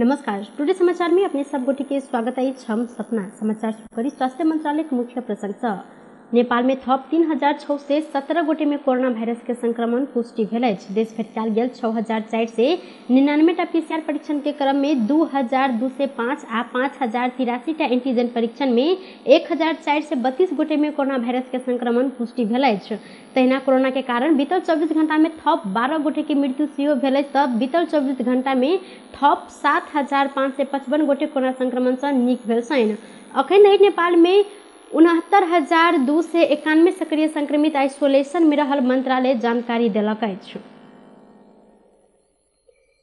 नमस्कार, टुडे समाचार में अपने सब गोटे के स्वागत अछि। हम सपना समाचार शुरू करी स्वास्थ्य मंत्रालय के मुख्य प्रसंग सँ। नेपाल में थप 3617 गोटे में कोरोना वायरस के संक्रमण पुष्टि भेल अछि। देश भरि कयल गेल 6499 टा पीसीआर परीक्षण के क्रम में 2205 आ 5083 टा एंटीजन परीक्षण में 1432 गोटे में कोरोना वायरस के संक्रमण पुष्टि भेल अछि। तहिना कोरोना के कारण बीतल 24 घंटा में थप 12 गोटे के मृत्यु सेहो भेल अछि। तऽ बीतल 24 घंटा में थप 7555 गोटे कोरोना संक्रमण सँ नीक भेल छनि। अखन धरि नेपाल में 69,291 सक्रिय संक्रमित आइसोलेशन में रहल मंत्रालय जानकारी देलक अछि।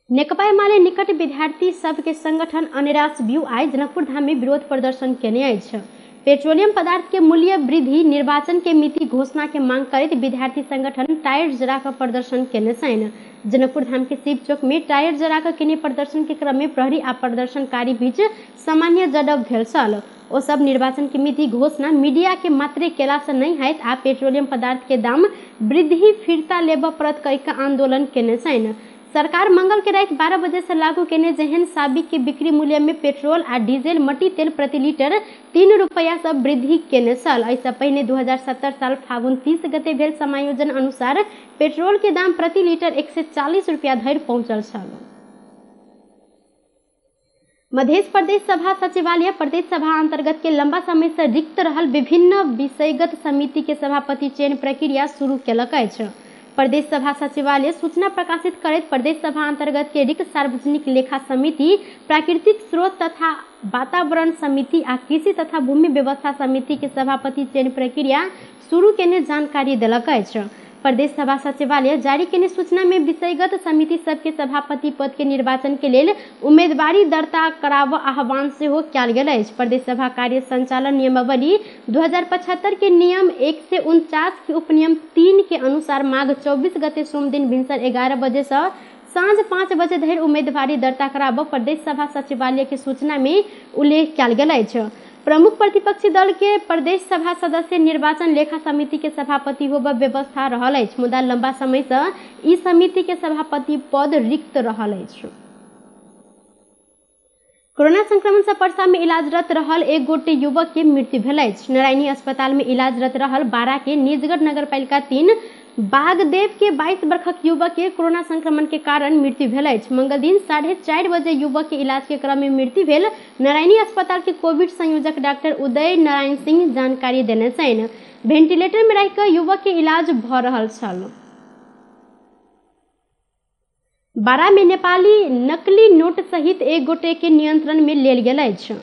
नेकपा एमाले निकट विद्यार्थी सबके संगठन अनेरास व्यू आइ जनकपुर धाम में विरोध प्रदर्शन केने अछि। पेट्रोलियम पदार्थ के मूल्य वृद्धि, निर्वाचन के मिति घोषणा के मांग करैत विद्यार्थी संगठन टायर जरा कऽ प्रदर्शन केने छनि। जनकपुर धाम के शिव चौक में टायर जरा कऽ केने प्रदर्शन के क्रम में प्रहरी आ प्रदर्शनकारी बीच सामान्य झड़प भेल छल। ओ सब निर्वाचन के मिति घोषणा मीडिया के मात्रे केला से नहीं हैत आ पेट्रोलियम पदार्थ के दाम वृद्धि फिरता लेबऽ पड़त कहि कऽ आंदोलन केने छनि। सरकार मंगल के राति 12 बजे से लागू केने जेहन साबिक के बिक्री मूल्य में पेट्रोल आ डीजल मट्टी तेल प्रति लीटर 3 रुपया से वृद्धि केने छल। एहिसँ पहिने 2070 साल फागुन 30 गते भेल समायोजन अनुसार पेट्रोल के दाम प्रति लीटर 140 रुपया धरि पहुंचल छल। मध्य प्रदेश सभा सचिवालय प्रदेश सभा अंतर्गत के लंबा समय से रिक्त रहल विभिन्न विषयगत समिति के सभापति चयन प्रक्रिया शुरू केलक अछि। प्रदेश सभा सचिवालय सूचना प्रकाशित करैत प्रदेश सभा अंतर्गत के रिक्त सार्वजनिक लेखा समिति, प्राकृतिक स्रोत तथा वातावरण समिति आ कृषि तथा भूमि व्यवस्था समिति के सभापति चयन प्रक्रिया शुरू केने जानकारी देलक अछि। प्रदेश सभा सचिवालय जारी केने सूचना में विषयगत समिति सबके सभापति पद के निर्वाचन के लेल उम्मीदवारी दर्ता कराबऽ आह्वान सेहो कयल गेल अछि। प्रदेश सभा कार्य संचालन नियमावली 2075 के नियम 149 के उपनियम 3 के अनुसार माघ 24 गते सोमदिन भिनसर 11 बजे से साँझ 5 बजे धरि उम्मीदवारी दर्ता कराबऽ प्रदेश सभा सचिवालय के सूचना में उल्लेख कयल गेल अछि। प्रमुख प्रतिपक्षी दल के प्रदेश सभा सदस्य निर्वाचन लेखा समिति के सभापति होबऽ व्यवस्था रहल अछि, मुदा लंबा समय से ई समिति के सभापति पद रिक्त रहल अछि। कोरोना संक्रमण से परसा में इलाजरत रहल एक गोटे युवक के मृत्यु भेल अछि। नारायणी अस्पताल में इलाजरत रहल बारा के निजगढ़ नगरपालिका 3 बागदेव के 22 वर्षक युवक के कोरोना संक्रमण के कारण मृत्यु भेल अछि। मंगल दिन 4:30 बजे युवक के इलाज के क्रम में मृत्यु भेल नारायणी अस्पताल के कोविड संयोजक डॉक्टर उदय नारायण सिंह जानकारी देने छनि। वेंटिलेटर में रहि युवक के इलाज भऽ रहल छल। बारा में नेपाली नकली नोट सहित एक गोटे के नियंत्रण में लेल गेल अछि।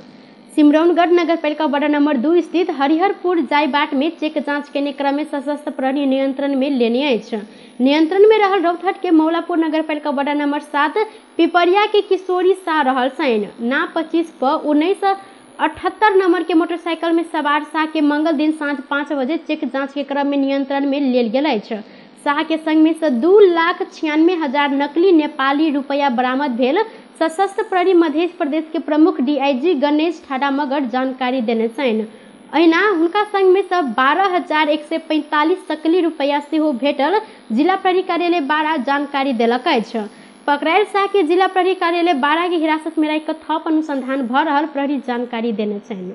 सिमरौनगढ़ नगरपालिका वार्ड नंबर 2 स्थित हरिहरपुर जाय बाट में चेक जांच केने क्रम में सशस्त्र प्रहरी नियंत्रण में लेने अछि। नियंत्रण में रहल रौतहट के मौलापुर नगरपालिका वार्ड नंबर 7 पिपरिया के किशोरी शाह रहल छनि। ना 25 पर 1978 नंबर के मोटरसाइकिल में सवार शाह के मंगल दिन साँझ 5 बजे चेक जांच के क्रम में नियंत्रण में लेल गेल अछि। शाह के संग में से 2,96,000 नकली नेपाली रुपया बरामद भेल सशस्त्र प्रहरी मध्य प्रदेश के प्रमुख डीआईजी गणेश ठाडा मगर जानकारी देने छनि। अहिना हुनका संग में से 12,145 सकली रुपया सेहो भेटल जिला प्रहरी कार्यालय बारा जानकारी देलक अछि। पकड़ायल शाह के जिला प्रहरी कार्यालय बारा के हिरासत में राखि कऽ थप अनुसंधान भऽ रहल प्रहरी जानकारी देने छनि।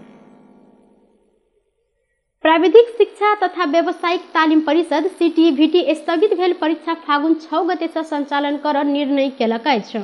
प्राविधिक शिक्षा तथा व्यावसायिक तालिम परिषद सीटीईवीटी स्थगित भेल परीक्षा फागुन 6 गते से संचालन कर निर्णय केलक अछि।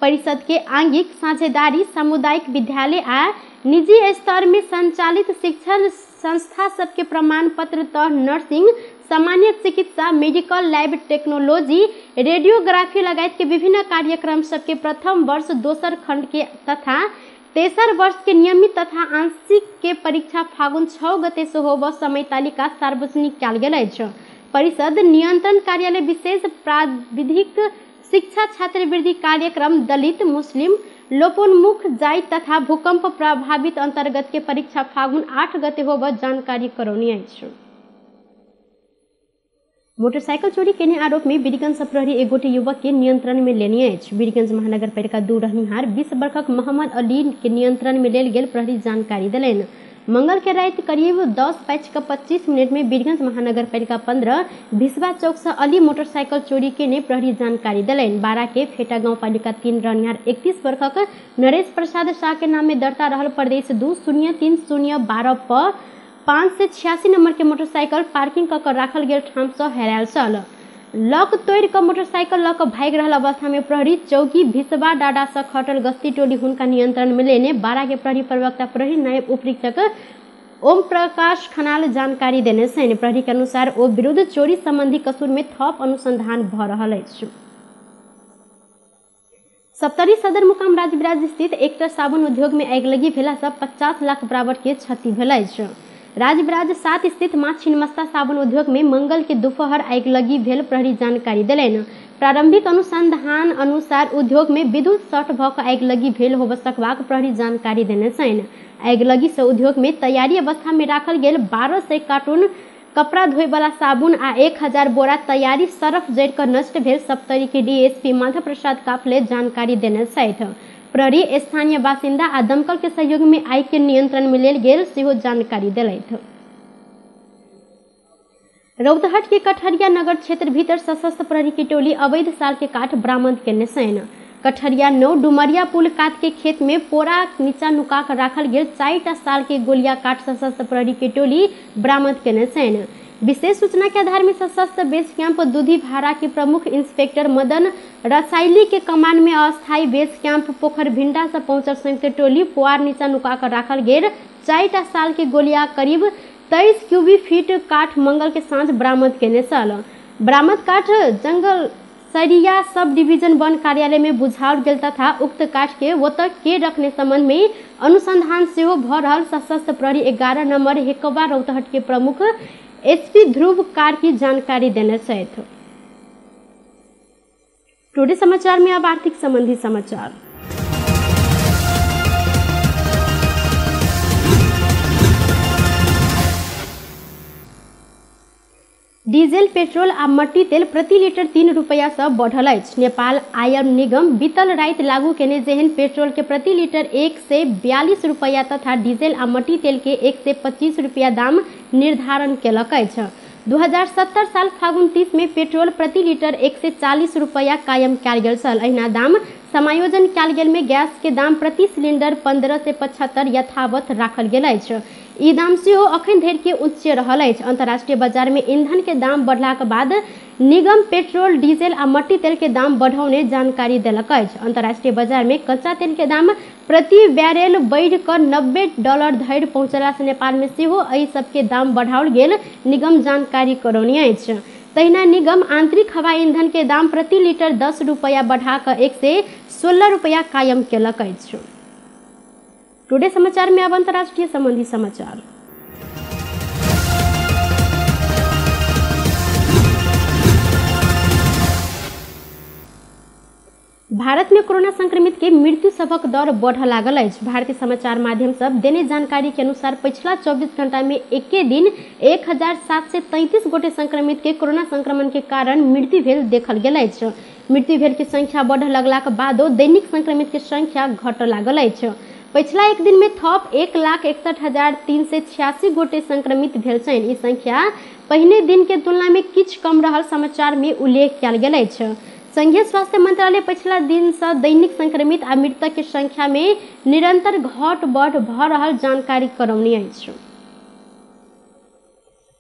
परिषद के आंगिक साझेदारी सामुदायिक विद्यालय आ निजी स्तर में संचालित शिक्षण संस्था सबके प्रमाण पत्र तह नर्सिंग, सामान्य चिकित्सा, मेडिकल लैब टेक्नोलॉजी, रेडियोग्राफी लगायत के विभिन्न कार्यक्रम सबके प्रथम वर्ष दोसर खंड के तथा तेसर वर्ष के नियमित तथा आंशिक के परीक्षा फागुन 6 गते से होबऽ समय तालिका सार्वजनिक कयल गेल अछि। परिषद नियंत्रण कार्यालय विशेष प्राविधिक शिक्षा छात्रवृत्ति कार्यक्रम दलित, मुस्लिम, लोपोन्मुख जाति तथा भूकंप प्रभावित अंतर्गत के परीक्षा फागुन 8 गते होबऽ जानकारी करौने अछि। मोटरसाइकिल चोरी केने आरोप में बीरगंज प्रहरी एक गोटे युवक के नियंत्रण में लेने अछि। बीरगंज महानगरपालिका 2 रहनिहार 20 वर्षक मोहम्मद अली के नियंत्रण में लेल गेल प्रहरी जानकारी देलनि। मंगल के राति करीब 10:25 में वीरगंज महानगरपालिका 15 भिसवा चौक से अली मोटरसाइकिल चोरी केने प्रहरी जानकारी देलनि। बारा के फेटा गाउँपालिका 3 रहनिहार 31 वर्षक नरेश प्रसाद शाह के नाम में दर्ता रहल प्रदेश 2 0 3 0 12 प 586 नंबर के मोटरसाइकिल पार्किंग क राखल गेल ठाम से हेरायल छल। लॉक तोड़ि क मोटरसाइकिल लऽ कऽ भागि रहल अवस्था में प्रहरी चौकी भिसवा डाडा से खटल गश्ती टोली हुनका नियंत्रण में लेने बारा के प्रहरी प्रवक्ता प्रहरी नायब उपरीक्षक ओम प्रकाश खनाल जानकारी देने छनि। प्रहरी के अनुसार ओ विरुद्ध चोरी संबंधी कसूर में थप अनुसंधान भऽ रहल अछि। सप्तरी सदरमुकाम राजविराज स्थित एकटा साबुन उद्योग में आगिलगी भेला सँ 50 लाख बराबर के क्षति भेल अछि। राजविराज 7 स्थित मां छिन्नमस्ता साबुन उद्योग में मंगल के दोपहर आगिलगी भेल प्रहरी जानकारी देलनि। प्रारंभिक अनुसंधान अनुसार उद्योग में विद्युत शॉर्ट भऽ कऽ आगिलगी भेल होबय सकबाक प्रहरी जानकारी देने छनि। आगिलगी से उद्योग में तैयारी अवस्था में राखल गेल 1200 कार्टून कपड़ा धोए वाला साबुन आ 1000 बोरा तैयारी सरफ जरि कऽ नष्ट भेल सप्तरी के डीएसपी माधव प्रसाद काफले जानकारी देने छथि। प्रहरी स्थानीय बासिन्दा आ दमकल के सहयोग में आगि के नियंत्रण में लेल गेल सेहो जानकारी देलथि। रौतहट के कठहरिया नगर क्षेत्र भीतर सशस्त्र प्रहरी की टोली अवैध साल के काठ बरामद केने छनि। कठहरिया 9 डुमरिया पुल कात के खेत में पोरा नीचा नुका कर राखल गेल 4टा साल के गोलिया काठ सशस्त्र प्रहरी के टोली बरामद केने छनि। विशेष सूचना के आधार में सशस्त्र बेस कैंप दूधी भाड़ा के प्रमुख इंस्पेक्टर मदन रसाइली के कमान में अस्थायी बेस कैंप पोखर भिंडा से पहुंचल संयुक्त टोली पुआर नीचा नुका कर राखल गेल 4टा साल के गोलिया करीब 23 क्यूबिक फीट काठ मंगल के साँझ बरामद केने छल। बरामद काठ जंगल सरिया सब डिवीजन वन कार्यालय में बुझाओल गेल तथा उक्त काठ के ओतऽ के रखने संबंध में अनुसंधान सेहो भऽ रहल सशस्त्र प्रहरी 11 नंबर हेकवा रौतहट के प्रमुख एसपी ध्रुव कार्की जानकारी देने छथि। टुडे समाचार में अब आर्थिक संबंधी समाचार। डीजल पेट्रोल आ मट्टी तेल प्रति लीटर 3 रुपया से बढ़ल अछि। नेपाल आयल निगम बीतल राति लागू केने जेहन पेट्रोल के प्रति लीटर 142 रुपया तथा डीजल आ मट्टी तेल के 125 रुपया दाम निर्धारण केलक अछि। 2070 साल फागुन 30 में पेट्रोल प्रति लीटर 140 रुपया कायम कयल गेल छल। अहिना दाम समायोजन कयल गेल में गैस के दाम प्रति सिलिंडर 1575 यथावत राखल गेल अछि। ई दाम सेहो अखन धरि के उच्च रहल अछि। अंतर्राष्ट्रीय बाजार में ईंधन के दाम बढ़लाक बाद निगम पेट्रोल डीजल आ मट्टी तेल के दाम बढ़ौने जानकारी देलक अछि। अंतर्राष्ट्रीय बाजार में कच्चा तेल के दाम प्रति बैरेल बढ़ि कऽ $90 धरि पहुँचला से नेपाल में सेहो एहि सबके दाम बढ़ाओल गेल निगम जानकारी करौने अछि। तहिना निगम आंतरिक हवा ईंधन के दाम प्रति लीटर 10 रुपया बढ़ा कऽ 116 रुपया कायम केलक अछि। टुडे समाचार में अब अंतर्राष्ट्रीय संबंधी समाचार। भारत में कोरोना संक्रमित के मृत्यु सभक दर बढ़ लागल अछि। भारतीय समाचार माध्यम सब देने जानकारी के अनुसार पिछला 24 घंटा में एके दिन 1733 गोटे संक्रमित के कोरोना संक्रमण के कारण मृत्यु भेल देखल गेल अछि। मृत्यु भेल के संख्या बढ़ लगलाक बादो दैनिक संक्रमित के संख्या घट लागल अछि। पिछला एक दिन में थप 1,61,386 गोटे संक्रमित भेल छनि। ई संख्या पहिने दिन के तुलना में किछु कम रहल समाचार में उल्लेख कयल गेल अछि। संघीय स्वास्थ्य मंत्रालय पिछला दिन से दैनिक संक्रमित आ मृतक के संख्या में निरंतर घट बढ़ भऽ रहल जानकारी करौने अछि।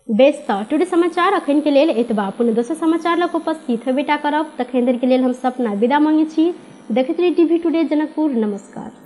बेस तऽ टुडे समाचार अखन के लेल एतबा। पुनः दोसर समाचार लग उपस्थित हेबेटा करब। तखन धरि के लेल हम सपना विदा मांगै छी। देखैत रही टीवी टुडे जनकपुर। नमस्कार।